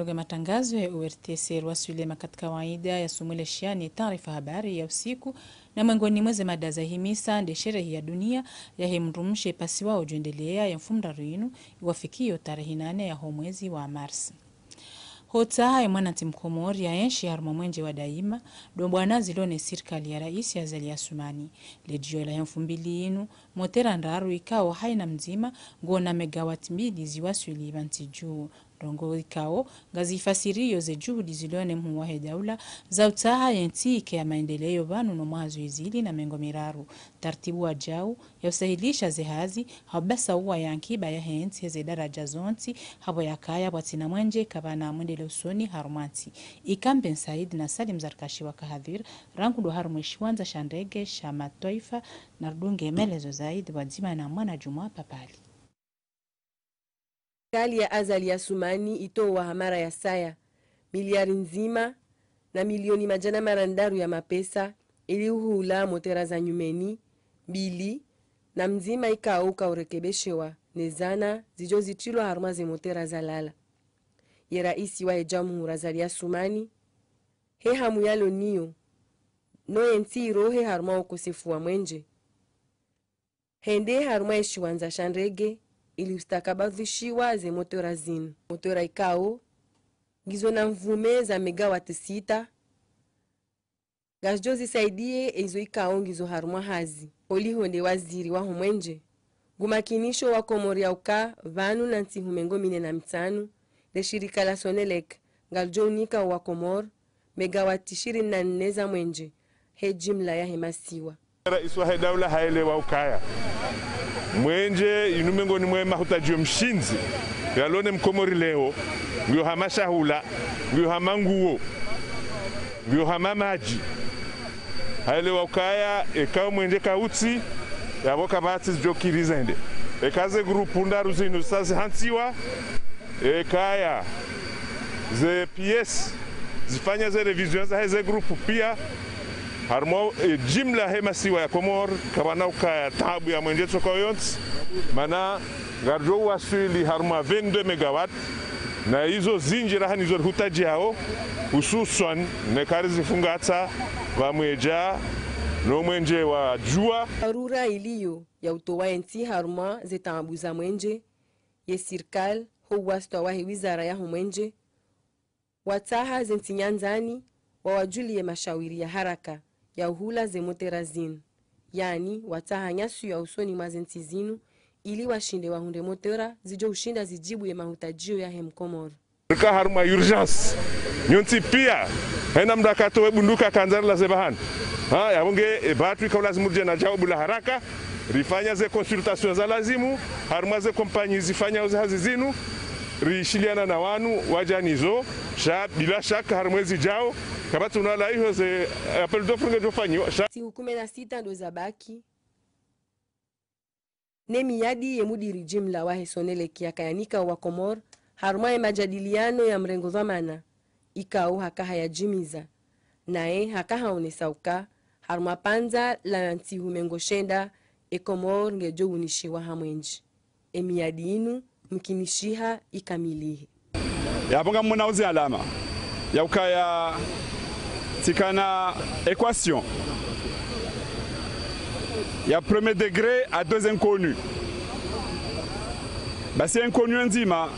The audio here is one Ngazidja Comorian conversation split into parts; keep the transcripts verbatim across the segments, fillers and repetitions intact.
Roge matangazo ya O R T C, rwaswili makati kawaida ya sumwele shiani taarifa habari ya usiku, na mwengoni mweze mada za himisa nde sherehi ya dunia yahe mdrumshe pasiwao djwendelea ya mfumraru inu iwafikiyo tarehi nane ya ho mwezi wa Mars. Hotsaha ye mwanantsi mkomori ya enshi harumwa mwenje wa daima, ndo bwana zilo ne sirikali ya raisi Azali Assoumani. Ledjio la he mfumbili inu, motera ndraru ikao haina mdzima, ngona megawati mbili ziwaswili pvantsi dju. Ndrongoo ikao ngazifasiriyo ze juhudi zilo ne mhuu wahe daula za utsaha ye ntsi ike ya maendeleo pvanu no mwaha zihwi zili na mengo miraru. Tartibu wajau ya usahilisha ze hazi, hau basa uwa ya nkiba yahe ntsi heze daraja zontsi, hapvo yakaya pvwatsina mwenje kapvana mwendeleo usoni harumwa ntsi. Ikamben Said na Salim Zarkashi waka hadhwir, rangu ndo harumwa eshiwandza sha ndege sha matwaifa, na rudunge melezo zaidi pvwadzima na Mwanadjumwa Papali. Sirikali ya Azali Assoumani itowa ha mara ya saya miliari ndzima na milioni madjana mararu ya mapesa ili uhula motera za nyumeni mbili na mdzima ikao uka urekebeshewa ne zana zidjo zitrilwa harumwa ze motera za lala. Ye raisi wahe jamhuri Azali Assoumani, he hamu yalo niyo, no ye ntsi irohe harumwa ukosefu wa mwenje, hende harumwa eshiwandza sha ndege ili ustakabadhishiwa ze motera zinu. Motera ikao ngizo na mvume za megawati sita, ngazidjo zisaidiye ezo ikao ngizo harumwa hazi. Oliho nde waziri waho mwenje, ngumakinisho wa Komori ya uka pvanu na ntsihu mengo mine na mitsanu, le shirika la Sonelec ngalidjo unika wa Komori megawati shirini na nne za mwenje he jimla yahe masiwa. Raisi wahe daula haelewa ukaya mwenje inu mengoni mwe mahutadjio mshindzi yalo ne mkomori leo, ngiyo hama shahula, ngiyo hama nguo, ngiyo hama madji. Haelewa ukaya eka mwenje kautsi, yapvo kapvatsi zidjo kiri zende. Eka ze grupu ndraru zinu zisa zihantsiwa, ekaya ze P S zifanya ze révision zahe ze grupu pia, harumwa, e, jimla he masiwa ya Komori, kapvana ukaya taabu ya mwenje tsoka yontsi, mana ngaridjo uwaswili harumwa vingt-deux mégawatts, na izo zindji raha nizo rihutadjiao, hususwan ne kari zifungatsa pvamwedja no mwenje wa jua. Dharura iliyo ya utowa ye ntsi harumwa ze taabu za mwenje, ye sirikali ho uwasitwa wahe wizara yaho mwenje, watsaha ze ntsi nyandzani wawajuliye mashawiri ya haraka ya uhula ze motera zinu. Yaani, watsaha nyasu ya usoni mwa ze ntsi zinu, ili washinde wahundre motera zidjo ushinda zijibu ye mahutadjio yahe mkomori. Rika harumwa urgence. Nyontsi pia, hena mdru akatowe bunduki akandzari la ze bahani. Ha, yapvo nge, e, batwi kaulazimu ridje na jawabu la haraka. Rifanya ze consultation za lazimu, harumwa ze kompanyi zifanyao ze hazi zinu, rishiliana na wanu wadja nizo, sha bila shaka harumwa ezi djao, kapvatsi unala iho ze appel d'offre ngedjo fanyiwa, sha. Siku kume na sita ndo zabaki, ne miyadi ye mudiri jimla wahe Sonelec yakayanika wa Komori, harumwa ye majadiliano ya mrengo dhwamana, ikao haka hayajimiza. Naye haka haonesa uka, harumwa pvandza la ntsihu mengo shenda, e Komori ngedjo unishiwa ha mwenje. E miyadi inu, mkinishiha ikamilihe. Yapvo ngamwona uzi alama ya ukaya tsikana équation ya premier degré à deux inconnues. Basi inconnu ndzima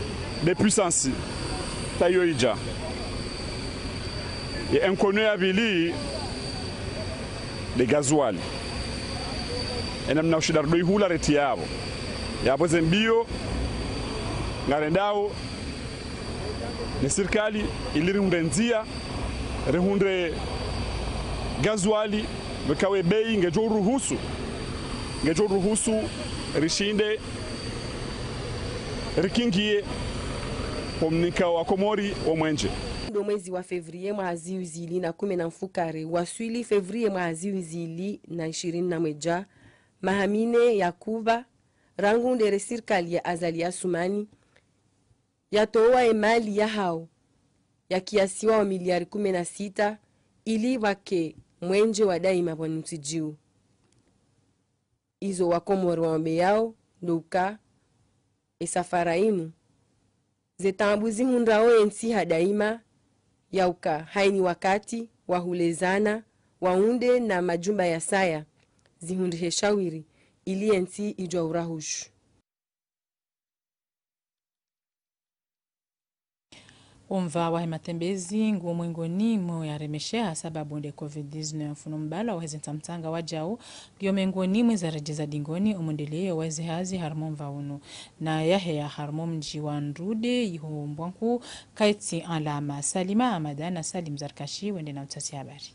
de puissance tayo idja. Ye inconnu ya pvili de gasoil. Ena mna ushinda rido ihula reti yapvo. Yapvo ze mbio ngarendao ne sirikali ili rihundre ndzia, rihundre gasoil, pvwekawe bei ngedjo uruhusu, ngedjo uruhusu rishinde rikingiye ho mnika wa Komori wo mwenje. Ndo mwezi wa février mwaha zihwi zili na kume na mfukare, waswili février mwaha zihwi zili na ishirini na mwedja, maha mine ya kupva, rangu ndere sirikali ya Azali Assoumani yatowa emali yahao ya kiasi wa miliari kume na sita ili pvwake mwenje wa daima pvwa nutsi dju. Izo wa Komori waombeyao ndo uka esafara inu Ze taabu zihundrao yentsi ha daima, yauka haini wakati, wahulezana, waunde na majumba ya saya, zihundrihe shawiri, ili yentsi idjua urahushu. Omva wahe matembezi ngu mwengoni mwa yaremesheha sababu nde covid dix-neuf. Uno mbalo waheze ntsamtsanga wadjau, ngiyo mengoni mwa zaredjeza dingoni omwendeleyo waheze hazi harumwa omva unu. Na yaheya harumwa mdji wa Ndrude iho Mbwankuu, kaitsi alama. Salima Amada na Salim Zarkashi wende na utasi habari.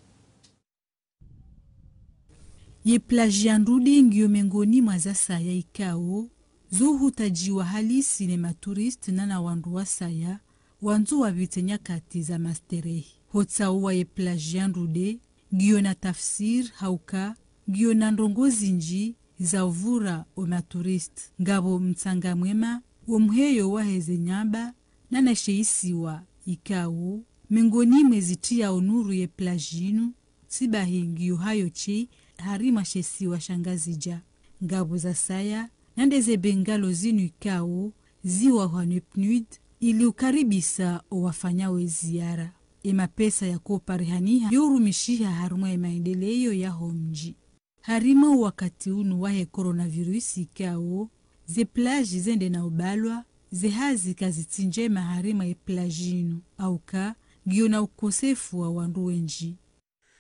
Ye plage ya Ndrude ngiyo mengoni mwa zasaya ikao zo hutajiwa halisi ne maturist na na wandru wasaya wandzo wapvitse nyakati za masterehi. Hotsauwa ye plage ya Ndrude ngiyo na tafsir hauka ngiyo na ndrongoo zindji za uvura o maturist. Ngapvo mtsanga mwema, o mheyo waheze nyamba, na na she isiwa ikao mengoni mwa ezitiyao nuru ye plage inu, tsibahi ngiyo hayo she harimwa she isiwa sha Ngazidja. Ngapvo zasaya, na nde ze bengalo zinu ikao ziwahwa ne PNUD ili ukaribisa owafanyao eziara. Emapesa yako parihaniha yo urumishiha harumwa emaendeleyo yaho mdji. Harumwa owakati unu wahe coronavirus ikao ze plage zende na ubalwa, ze hazi kazitsi ndjema harumwa ye plage inu, hauka ngiyo na ukosefu wa wandru wendji.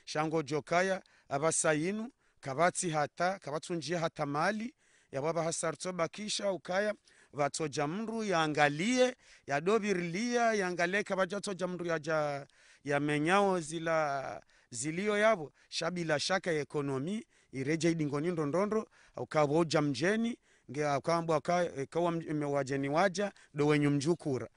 Sha ngodjo kaya, apvasa inu, kapvatsi hata, kapvatsu ndjia hata mali, yapvo apvahasa ritso bakisha ukaya, pvatsodja mndru yaangaliye, yadopvirilia, yaangaliye kapvadjatsodja mndru yadja yamenyao zila zilio yapvo, sha bila shaka ye ekonomi iredjei dingoni ndrondrondro, hauka pvo udja mdjeni, nge hauka ambwa ka, eka wa mdj-, wadjeni wadja, ndo wenyu mdji ukura.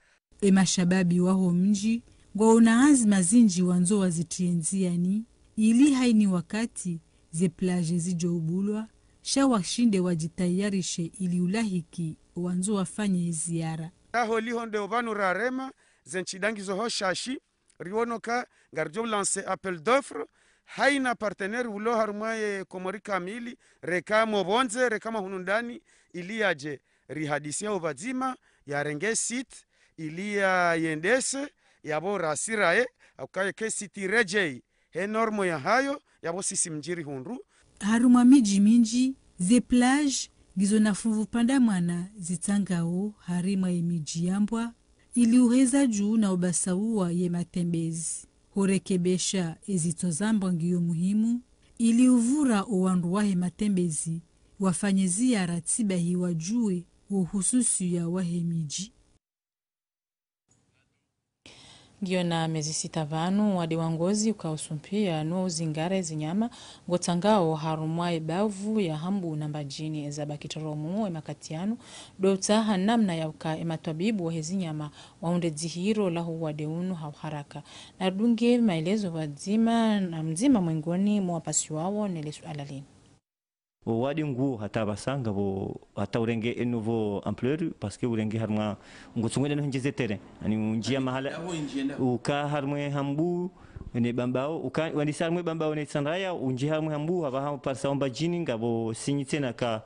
Emashababi waho mdji ngwaona hazi mazindji wandzo wazitiye ndziani, ili haini wakati ze plage zidjo ubulwa, sha washinde wadjitayarishe ili ulahiki wandzo wafanye eziara. Aho liho nde opvanu rarema, ze ntsi ndangizo ho shashi, riono ka, ngaridjo lancer appel d'offre, haina partenaire ulo harumwa ye Komori kamili, reka mo pvondze, reka mo hunu ndani, ili yadje, rihadisiye opvadzima, yarenge site, ili yayendese, yapvo rasiraye, hauka eka site iredjei he norme yahayo, yapvo sisi mdji rihundru. Harumwa midji mindji, ze plage ngizo na funvu pvanda mwana zitsangao harumwa ye midji yambwa, ili uheza dju na ubasauwa ye matembezi. Hurekebesha ezitso zambwa ngiyo muhimu, ili uvura owandru wahe matembezi wafanye ziara tsibahi wadjuwe wo uhususiya wahe midji. Ngiyo na mezi sita pvanu, wade wa ngozi ukao usumpia no uzingara ezinyama ngotsangao harumwa ebavu ya Hambu na Mbadjini eza bakitoromu emakati yanu, ndo utsaha namna ya uka ematwabibu wahe zinyama waunde dzihiro laho wade unu ha uharaka. Narudunge maelezo pvadzima na mdzima mwengoni mwa wapasi wawo nele suala linu. Owade nguo hata apvasa ngapvo hata urenge une nouvelle ampleur, parce que urenge harumwa ngotsungwenda no hindjeze terrain. Ani undjia mahala, uka harumwa Hambu ne Bambao, uka wandisa harumwa Bambao ne Tsandraya, undjia harumwa Hambu, hapvaha parisa Mbadjini, ngapvo signe tsena ka,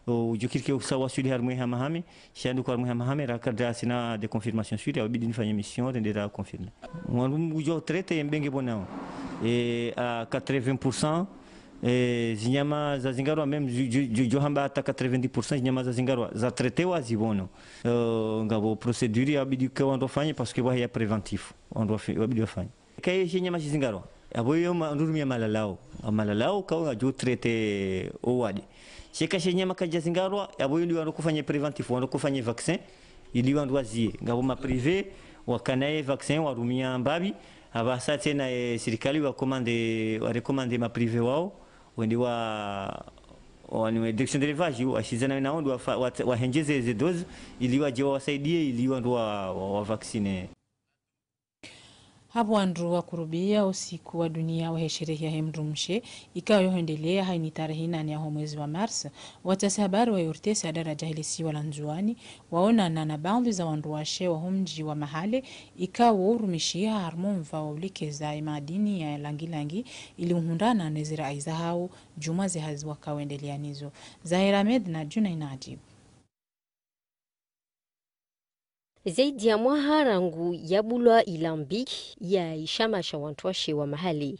o, udjukirike usa waswili harumwa Hamahame, sha nduko harumwa Hamahame, raka ndrasina de confirmation sûr, yabidi nifanye mission, rende ra confirmer. Wandru udjo traiter ye mbenge pvo nao. E, à quatre-vingts pour cent, e, zinyama zazingarwa, même djo, djo, djo, djo hamba hata quatre-vingt-dix pour cent zinyama zazingarwa, za traitewa zipvono. E, ngapvo procédure yabidi ke wandru wafanye, parce que wahe ya préventif, wandru wafi-, wabidi wafanye. Kaye she nyama shizingarwa, apvo iyo ma-, ndurumia malalao. Malalao kao ngadjo traiter owade. Sheka she nyama kadjazingarwa, apvo iyo ndi wandru kofanye préventif, wandru kofanye vaccin, ili wandru wazie. Ngapvo ma privé, wakanaye vaccin, warumia mbapvi, apvasa tsena, e, sirikali wa commande, wa recommande ma privé wao, wende wa, wa, ni direction d'élevage, washizana na wandru wafa-, wa, wahendjeze ze dose, ili wadje wawasaidie, ili wandru wa, wa, wa vacciner. Hapvo wandru wakurubia usiku wa dunia wahe sherehe yahe mdrumshe, ikao yohendelea haini tarehi nane yaho mwezi wa mars, watasi habari wa ORTC ha daraja hele siwa la Ndzuani, waonana na baadhwi za wandru washe waho mdji wa Mahale, ikao urumishiha harumwa omva wa ulekeza emadini ya langilangi, ili uhundrana neze rai zahao, djumwa ze hazi wakao wendelea nizo. Zahera Ahmed na Junaina Adib. Zaidi ya mwaha rangu yabulwa ilambiki ya ishama sha wantru washe wa mahali.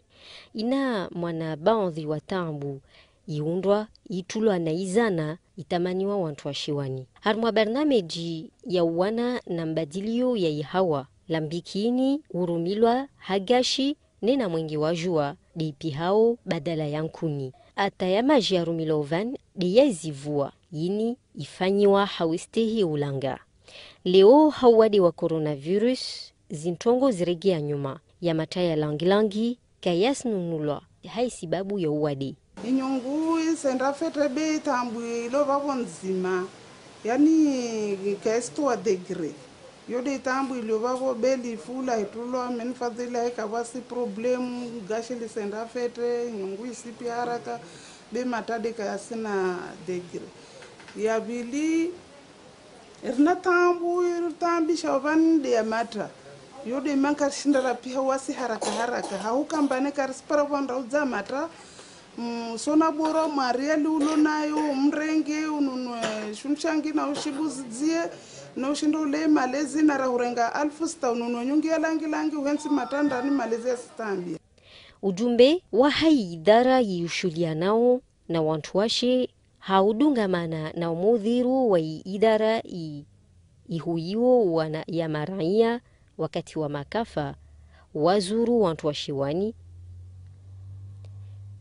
Ina mwana baadhwi wa taabu, iundrwa, itulwa na izana, itamaniwa wantru washe wani. Harumwa barnameji ya uwana na mbadilio ya ihawa, lambiki ini urumilwa ha gashi nena mwenge wa juwa de ipihao badala ya nkuni. Ata ya maji yarumilwa uvani de ya izivua, ini ifanyiwa ha ustehi ulanga. Leo ha uwade wa coronavirus, zintrongo ziregea nyuma, ya matra ya langilangi, kayasinunulwa, ha isibabu ya uwade. Inyungu isenda fetre be itaabu ilo vavo ndzima, yani kaisitowa degré. Yo de itaabu ilo vavo be lifu la itulwa, min fadhila ikavasi problème, gashi lisenda fetre, inyungu isipi haraka, be matra de kayasina degré. Ya vili, rina taabu, iritaabisha uvani de ya matra. Yo de mana karishinda rapiha wasi haraka haraka. Hauka mbane karisipara vwandra udza matra. Mm, sona bora mwa riali ulo nayo, mrenge, ununue shintru shangi na ushibuzidzie, na ushinde ule malezi na rahurenga alfu sita ununue nyungu ya langilangi, uhentsi matra ndani malezi ya sitambia. Ujumbe wa ha idara yiushulianao na wantru washe ha udungamana na umudhiru wa i idara i, ihuiwo wana ya maraiya wakati wa makafa, wazuru wantru washe wani,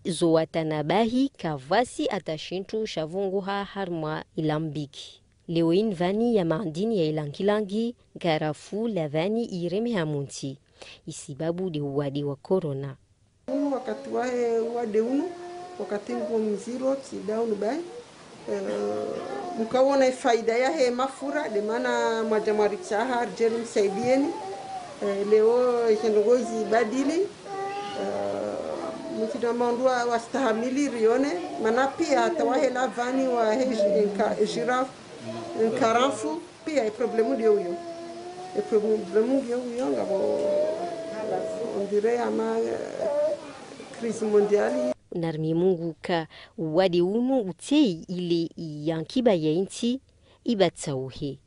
zo watanabahi kavwasi ata shintru shavunguha harumwa ilambiki. Leo ini vani ya maadini ya ilangilangi, nkarafu la vani iremeha muntsi, isibabu de uwade wa corona. Unu wakati wahe uwade unu, wakati ngo mziro, tsida unu bahi. Eh, mkawona ifaida yahe mafura, de mana mwaja mwaritsaha, rijeri msaidieni. Eh, leo, ishe ndrongo zibadili. Eh, mkida maundru wa, wastahamili rione, mana pia hata wahe la vani wahe ji-, nka-, jirafu, nkarafu. Pia, e problème ndiyo uyo. E problème ndiyo uyo, ngapvo, on dirait ama, eh, crise mondiale. Narimie Mungu ka uwade unu utseyi ile yankiba ya intsi ibatsauhe.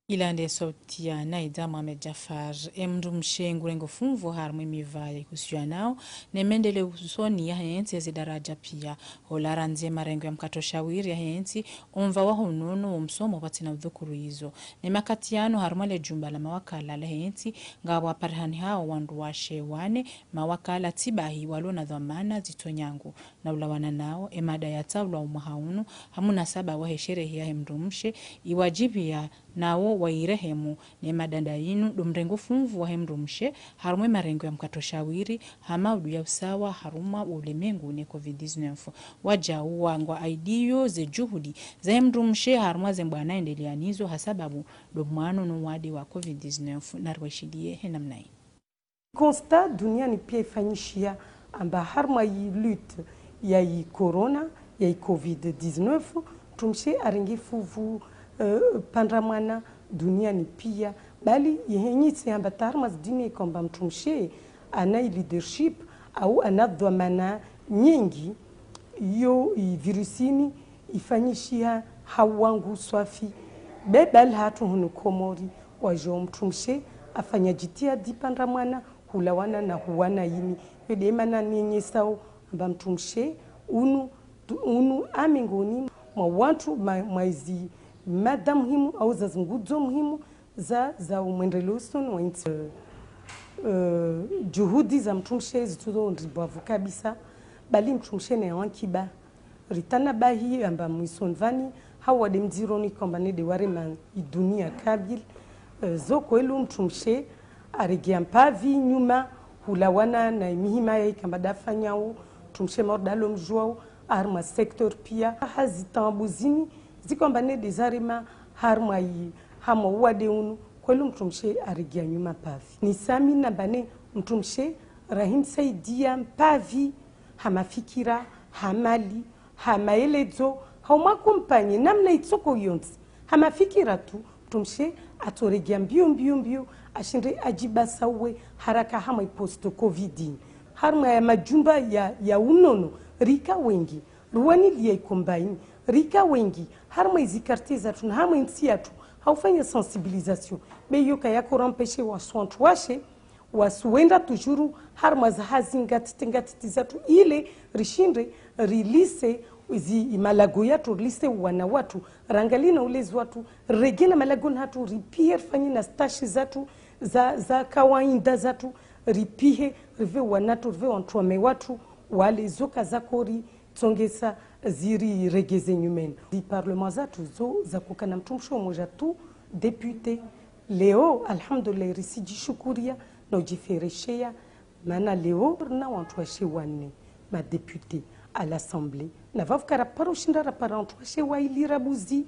Ila nde sauti ya Naida Mohamed Jafar. E mndru mshe ngurengo fumvu harumwa e miva ya ihusianao ne mendeleo usoni yahe ntsi ya zidaraja pia. Ola randzi e marengo ya mkato shawiri yahe ntsi, omva wa hunono wo msomo pvatsina udhukuru izo. Ne makati yanu harumwa le jumba la mawakala lahe ntsi, ngapvo waparihani hao wandru washe wane, mawakala tsi bahi walo na dhwamana zitso nyangu. Na ulawana nao, e mada yatsaulwa umwaha unu, ha munasaba wahe sherehe yahe mndru mshe, iwajibia nawo wairehemu, ne mada nda inu, ndo mrengo fumvu wahe mndru mshe, harumwa e marengo ya mkato shawiri, ha maudu ya usawa, harumwa wo ulemengu ne covid dix-neuf. Wajau wangwa aidiyo ze juhudi, zahe mndru mshe, harumwa ze mbwana endeleanizo, ha sababu ndo mwano no wade wa covid dix-neuf, nariwashilie he namna yi. Constat duniani pia ifanyishia amba harumwa yi lutte ya yi corona, ya yi covid dix-neuf, mndru mshe arenge fumvu, eh, pandra mwana duniani pia, bali yehenyitse amba ta harumwa zidini ikao amba mndru mshe ana yi leadership au ana dhwamana nyengi, yo i virus ini ifanyishiha ha wangu swafi. Be bali hatru hunu Komori, wajo mndru mshe afanya jitihadi pandra mwana, hulawana na huwana ini. Yo de mana nenyesao amba mndru mshe unu, tu-, unu amengoni mwa wantru ma-, mwa izi mada muhimu au za zingudzo muhimu za, za umwendeleo usoni wa intsi. Eh, juhudi za mndru mshe zitsuzo ndribwavu kabisa, bali mndru mshe ne wankiba. Ritanabahi amba mwisoni vani, ha uwade mdziro ni kamba ne de warema idunia kabili. Eh, zo kweli mndru mshe aregea mpavi nyuma, hulawana na imihima ya ikamba dafanyao, mndru mshe mauri dalo mjuao, harumwa secteur pia. Ha zitaabu zini, zikamba ne de zarema, harumwa yi, harumwa uwade unu, kweli mndru mshe aregea nyuma mpavi. Ni sami namba ne mndru mshe, rahimsaidia mpavi, ha mafikira, ha mali, ha maeledzo, ha umwakompanye, namna itsoko yontsi. Ha mafikira tu, mndru mshe atsoregea mbio, mbio, mbio, ashinde ajibasauwe haraka harumwa i post covid. Harumwa ya majumba ya, ya unono, rika wengi, ruwanilia ikomba ini. Rika wengi, harumwa ezi quartier zatru na harumwa entsi yatru, ha ufanya sensibilisation. Be iyo kayako rampeshe wasi wantru washe, wasi wenda toujours harumwa za hazi ngatiti ngatiti zatru ile rishinde rilise zi malago yatru, rilise wana watru, rangalie na ulezi watru, rege na malago hatru, ripihe rifanye na stashi zatru, za, za kawaida zatru, ripihe, rive wanatru, rive wantru wame watru, wale zoka zakori, tsongesa ziri regeze nyumeni. Zi parlement zatru zo za kukana mtrumshe mmoja tu, député. Leo, alhamdulillah, risidjishukuria na udjifereshea, mana leo rina wantru washe wanne, ma député à l'Assemblée. Na vavo karaparo shinda rapara wantru washe waili rabuzi,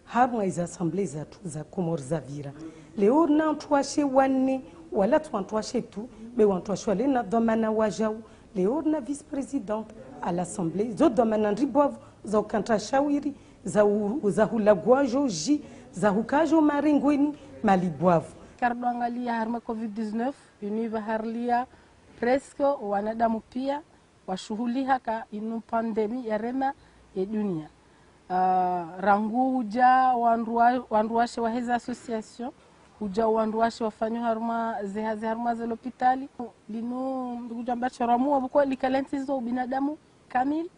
harumwa ezi assemblée zatru za Komori zavira. Leo rina wantru washe wanne, wala tsi wantru washe tu, be wantru washe wale na dhwamana wajau. Leo rina vice-présidente à l'Assemblée, zo dhwamana ndribwavu, za ukantsi shawiri, za u-, za hulagwa joji, za hukajo marengweni, malibwavu. Kardo angalia harumwa covid dix-neuf, inu iva harilia presque wanadamu pia, washuhuliha ka inu pandémie yarema ye dunia. Ah, rangu huja wandru wa-, wandru washe waheze association, huja wandru washe wafanya harumwa ze hazi harumwa ze lopitali. Linu, ndukujamba choramu, wabuko likalentsi zo ubinadamu kamili.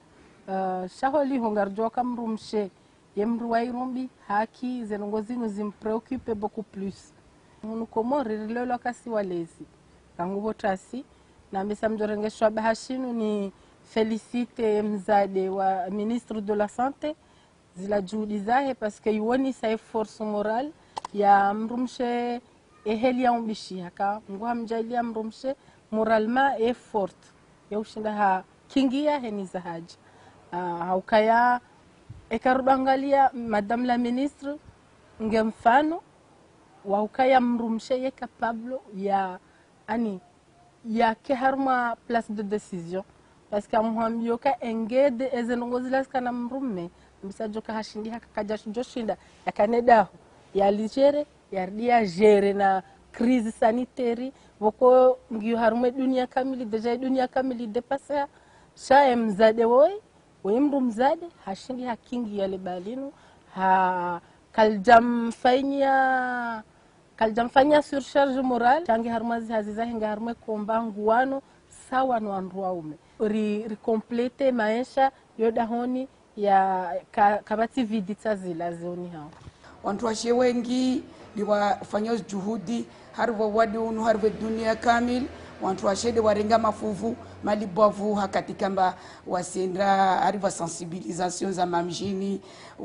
Ah, sha holiho ngarijoka mdrumshe, ye mdru wa irumbi, haki, ze ndrongo zinu zimpréoccupe beaucoup plus. Hunu Komori, rilolwa kasi walezi. Rangu pvo tasi, na mbisa mdjorengeshwa bahashinu ni féliciter mdzadze wa ministre de la Santé, zila juhudi zahe, parce que iwonesa ye force morale ya mdrumshe, eheli ya umbishiha ka Mngu hamdjaaliya mdrumshe moralement est forte, ya ushinda hakingiya heni za haja. Ah, ha ukaya eka rudo angalia Madame la Ministre, nge mfano wa ukaya mdrumshe ye capable ya, ani, yake harumwa place de décision. Parce que amuhambio ka engede eze ndrongo zila zikana mdrume, mbisa djoka hashindi haka kadja djoshinda yakane daho, yalijere, yaridi yajere na crise sanitaire, pvoko ngiyo harumwa dunia kamili, déjà dunia kamili dépassé. Sha ye mdzadze woyi, woyi mdru mdzadze, hashindi hakingiya le balinu, ha, kalidjamfanyia, kalidjamfanyia surcharge morale, sha nge harumwa zi hazi zahe, nge harumwa combat nguwano, sawa no wandru waume. Ri, ri compléter maesha yo dahoni ya ka, kapvatsi vide tsa zila zioni hao. Wantru washe wengi, ndi wafanyao juhudi, harumwa wade unu, harumwa dunia kamili, wantru washe nde warenga mafuvu, malibwavu, hakati kamba wasendra, harumwa sensibilisation za mamjini,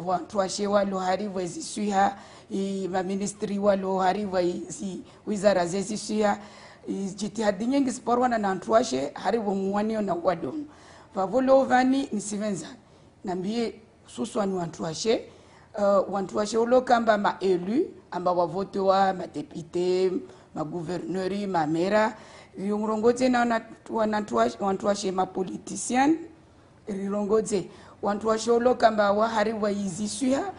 wantru washe walo harumwa ziswiha, i, maministri walo harumwa i, zi, wizara ze ziswiha, i, jitihadi nyengi ziparwana na wantru washe, harumwa muwanio na wade unu. Pvavo leo vani nisipvendza nambiye, hususwani wantru washe, eh, wantru washe ulo kamba ma élus, amba wavotewa, ma députés, ma gouverneurs, ma maires, rirongodze na wana-, wanantru washe, wantru washe ma politiciens, rirongodze wantru washe ulo kamba wa harumwa iziswiha,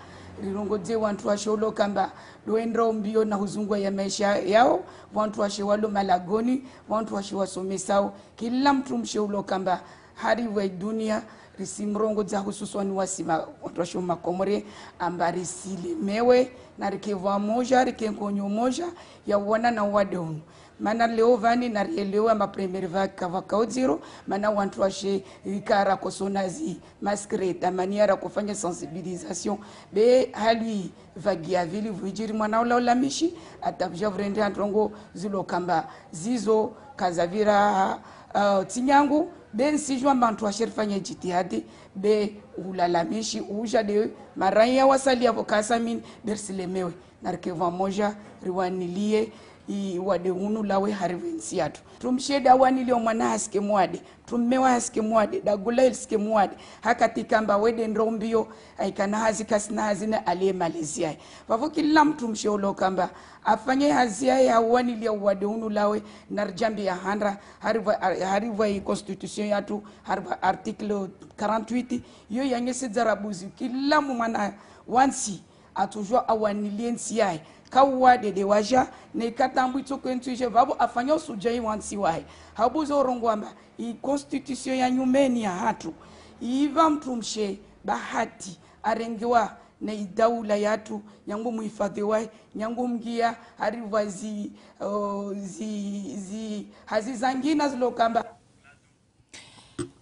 rirongodze wantru washe ulo kamba ndo wendao mbio na huzunguha ye maesha yao, wantru washe walo malagoni, wantru washe wasomesao, kila mdrumshe ulo kamba harumwa idunia, risimrongodza hususwani wasi ma, wantru washe Makomori, amba risilemewe, na rike pvwamoja, rike nkonyo moja, ya uwana na wade unu. Mana leo vani narielewa ma première vague kapvwaka udziro, mana wantru washe rika rakosona zi masques, tamani ya rakofanya sensibilisation, be hali vague ya pvili pvwijiri mwana ula ulamishi, hata pvija pvurende ha ndrongo zilo kamba zizo kazavira, ah, tsi nyangu, be ntsijua amba wantru washe rifanye jitihadi, be ulalamishi uja nde maraya wasalia pvo kasamini, be risilemewe, na rike pvwamoja, riwaniliye i wade unu ulawe harumwa entsi yatru. Mdrumshe nda waniliye mwana hasike mwade, mdrume wa hasike mwade, dagula ilisike mwade, hakati kamba wade ndo mbio, haikana hazi kasina hazi na aliye malezi yahe. Pvavo kila mdrumshe ulo kamba afanye hazi yahe ya waniliya wade unu ulawe, na ridjambiya handra, harumwa, harumwa i constitution yatru, harumwa article quarante-huit, iyo yanyesedza rabuzi kila mwana wa ntsi atsujua awaniliye ntsi yahe. Ka uwade nde waja, ne katambwi tsoko entsu ije, pvavo afanya usujayi wa ntsi wahe. Habuzo urongoa amba, i constitution ya nyumeni ya hatru, ipva mdrumshe bahati, arengiwa ne idaula yatru, nyangu muhifadhi wahe, nyangu mngia harivwa zi, o, zi, zi, hazi zangina zilo kamba.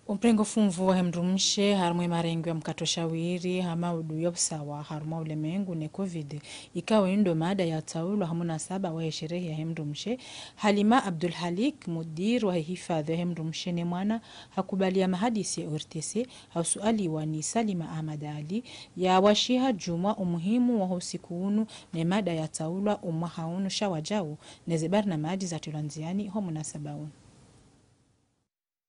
Umrengo fumvu wahe mdrumshe harumwa ye marengo ya mkato shawiri ha maudu ya usawa harumwa ulemengu ne covid ikao ndo mada ya taulwa ha munasaba wahe sherehe yahe mdrumshe. Halima Abdul Halik, mudir wahe hifadhi yahe mdrumshe ne mwana, hakubalia mahadisi ya O R T C, hausualiwa ni Salima Ahmad Ali, ya washiha djumwa umuhimu waho usiku unu ne mada ya taulwa umwaha unu sha wajau, ne ze barnamaji zatrilwa ndziani ho munasaba unu.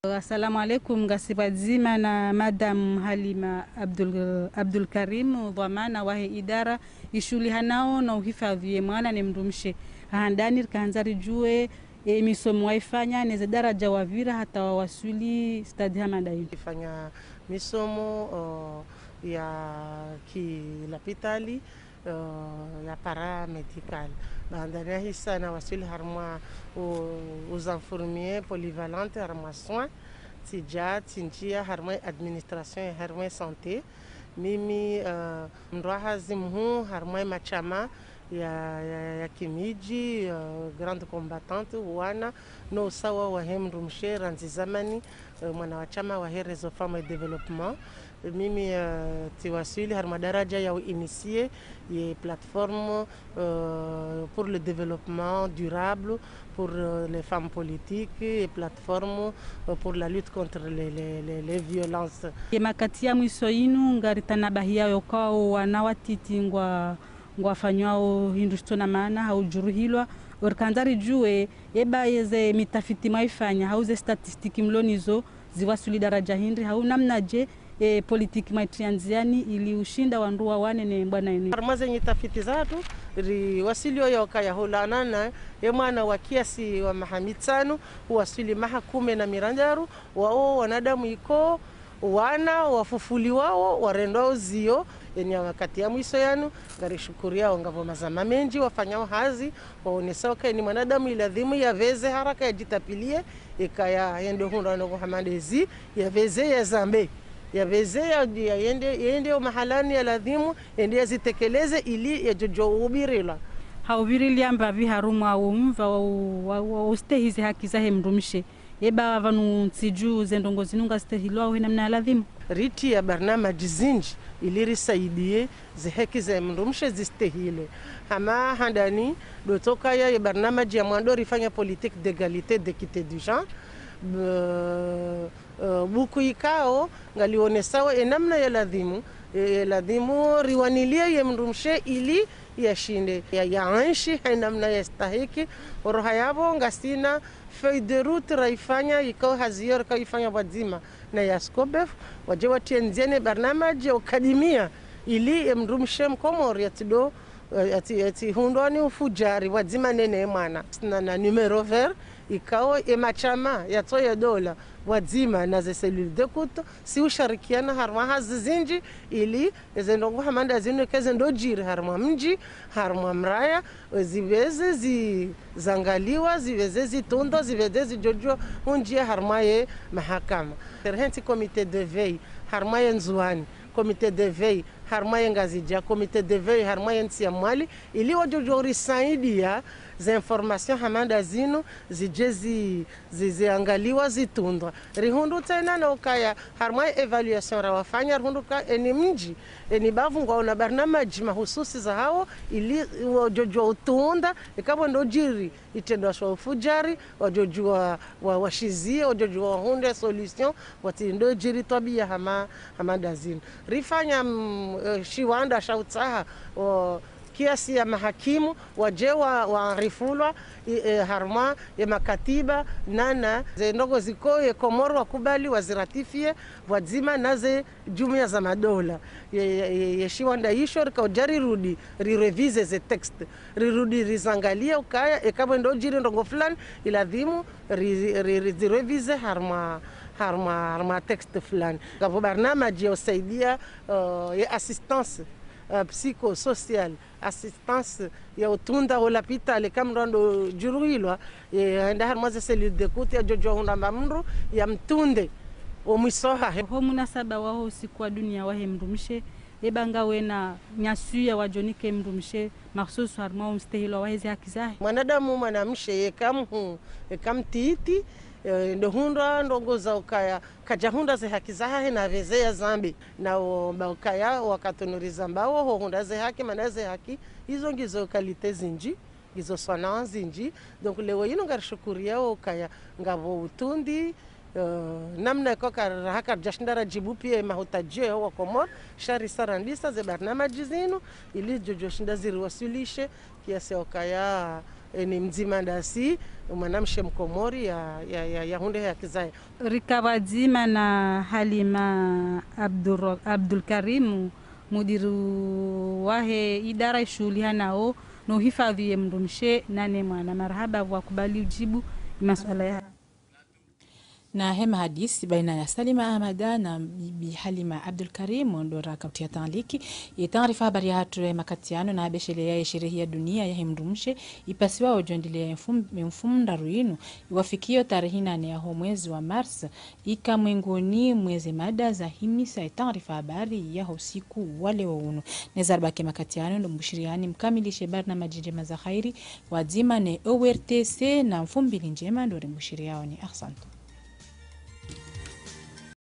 Assalamu alaikum, ngasi pvwadzima na Madame Halima Abdul, Abdul Karim, dhwamana wahe idara ishuhulihanao no uhifadhi ye mwana ne mdrumshe. Handani rikahandza ridjuwe, e, misomo waifanya, ne ze daraja wavira hata wawaswili stade hama nda inu. Ifanya misomo, o, ya kilapitali, o, ya paramédical. Baanda nahisa nawaswili harumwa o, aux infirmiers polyvalentes harumwa soins, tsidja, tsindjia harumwa administration ya harumwa santé. Mimi, o, mndru wa hazi mhuu harumwa mashama ya, ya, ya kimidji, o, grande combattante, wana, no usawa wahe mdrumshe randzi zamani, o, mwana wa shama wahe Réseau Femmes et Développement. Mimi, euh, tsiwaswili harumwa daraja ya uinitié ye plateforme, euh, pour le développement durable pour, euh, les femmes politiques et plateforme, euh, pour la lutte contre les, les, les, les violences. Ye makati ya mwiso inu ngaritanabahiyayo ukao wana watiti ngwa, ngwafanywao hindru shitsina maana hau djuruhilwa. Orikandza ridjuwe, eba yeze mitafiti mwaifanya hau ze statistiki mlo nazo, ziwaswili daraja hindri, hau namnaje, e, politiki mwaitria ndziani ili ushinda wandru wawane ne mbwana inu. Harumwa ze nyitafiti zatru, riwaswili oyo ukaya hulana na ye mwana wa kiasi wa maha mitsanu, uwaswili maha kume na mirandraru, wao wanadamu ikao, wana wafufuliwao, warendwao zio, eni ya wakati ya mwiso yanu, ngarishukuriao ngapvo mazama mendji, wafanyao hazi, waonesao ukaya ni mwanadamu iladhimu yaveze haraka yadjitapilie, ikaya yende hundra no kuhamandezi, yaveze yazambe, yaveze ya, ya yende, yende o mahalani ya ladhimu, yende yazitekeleze ili yadjodjo ubirilwa. Ha ubirilia mbapvi harumwa wo mva wa, wa, wa, wa ustehi ze haki zahe mdrumshe. Eba pvanu ntsi dju ze ndrongoo zinu ngazistehilwao he namna ya ladhimu. Ritria barnamaji zindji ili risaidie ze haki ze mdrumshe zistehile. Hama handani ndo tokaya ye barnamaji ya mwando rifanya politique d'égalité, d'équité du genre. B-, euh, buku ikao ngalionesao e namna ya ladhimu, e, ladhimu riwanilie ye mdrumshe ili yashinde ya, yaenshi he namna yastahiki. Oroha yapvo ngasina feuille de route raifanya, ikao hazi iyo rikaifanya pvwadzima na ya SCOBEF, wadje watrie ndziani barnamaji ya ukadimia ili ye mdrumshe mkomori yatsido, eh, yatsi, yatsihundrwa ni ufujari pvwadzima nene ye mwana. Na, na numéro vert, ikao ye mashama yatso ye dola pvwadzima na ze cellule d'écoute, si usharikiana harumwa hazi zindji ili eze ndrongoo hama nda zinu eka zendo djiri harumwa mdji, harumwa mraya, ziveze zi-, zangaliwa, ziveze zitundwa, ziveze zidjodjwa undjia harumwa ye mahakama. Rihentsi comité de veille harumwa ye Ndzuani, comité de veille harumwa ye Ngazidja, comité de veille harumwa ye ntsi ya Mwali, ili wadjodjo urisaidia ze information hama nda zinu zidje zi-, zi-, ziangaliwa, zitundwa. Rihundru tsena no ukaya harumwa ye évaluation rawafanya, rihundru ka eni mdji, eni bavu ngwaona barnamaji mahususi zahao, ili wadjodjo utunda, eka pvo ndo djiri itrendwa sha ufujari, wadjodjo wa, wa, washizie, wadjodjo wahundre solution, watsi ndo djiri twabia hama, hama nda zinu. Rifanya, mm, eh, shiwandra sha utsaha, o, kiasi ya mahakimu, wadje wa, warifulwa, i, eh, harumwa ye makatiba, nana, ze ndrongoo zikao ye Komori wakubali, waziratifie, pvwadzima na ze jumuiya za madola. Ye, ye, ye, ye shiwandra isho rikao dja rirudi, rirevize ze texte. Rirudi rizangalie ukaya, eka pvo ndo djiri ndrongoo fulani, iladhimu, ri, ri, ri, zirevize harumwa, harumwa, harumwa texte fulani. Ngapvo barnamaji ya usaidia, eh, ye assistance, eh, psychosociale, assistance ya utunda ho lapitali, eka mndru ando djuruhilwa, ye, hende harumwa ze cellule d'écoute yadjodjo hundra mba mndru, yamtunde, o mwiso hahe. Ho munasaba waho usiku wa dunia wahe mdrumshe, Eba ngawe na nyasuya wadjonike mdrumshe makhsusu harimwa umstehilwa wahe ze haki zahe. Mwanadamu mwanamshe yeka mhuu, yeka mtiti, eh, ndo hundra ndrongo za ukaya, kadjahundra ze haki zahahe na pveze yazambe. Na wo mba ukaya, wakati nuri zambao, ho hundra ze haki, mana ze haki, izo ngizo qualité zindji, ngizo swanaa zindji. Donc, leo inu ngarishukuriao ukaya, ngapvo utundi, eh, namna iko karaha karidjashinda radjibu pia mahutadjio ya Wakomori, sha risa randisa ze barnamaji zinu, ili djodjoshinda ziriwaswilishe, kiasi ya ukaya, eh, ni mdzima ndasi, mwanamshe Mkomori ya, ya, ya, yahundre haki zahe. Rika pvwadzima na Halima Abdul, Abdul Karimu, mudiri wahe idara ishuhulihanao no uhifadhwi ye mdrumshe nane mwana. Marahaba pvwa kubali udjibu masuala ya. Na hema hadisi baina ya Salima Ahmada na Bibi Halima Abdul Karim, ndo raka utia tanliki ye taarifa habari yahatru ya makati yanu na habesheleya ye sherehi ya dunia yahe mdrumshe, ipasiwao djondile ya mfum-, mfumoraru inu, iwafikio tarehi nane yaho mwezi wa mars, ika mwengoni mweze mada za himisa ye taarifa habari yaho usiku wa leo unu. Nezaribaki makati yanu, ndo mbushiriani mkamilishe barnamaji ndjema za khairi, pvwadzima ne O R T C na mfumbili ndjema ndo rimbushiriaoni. Ahsantu.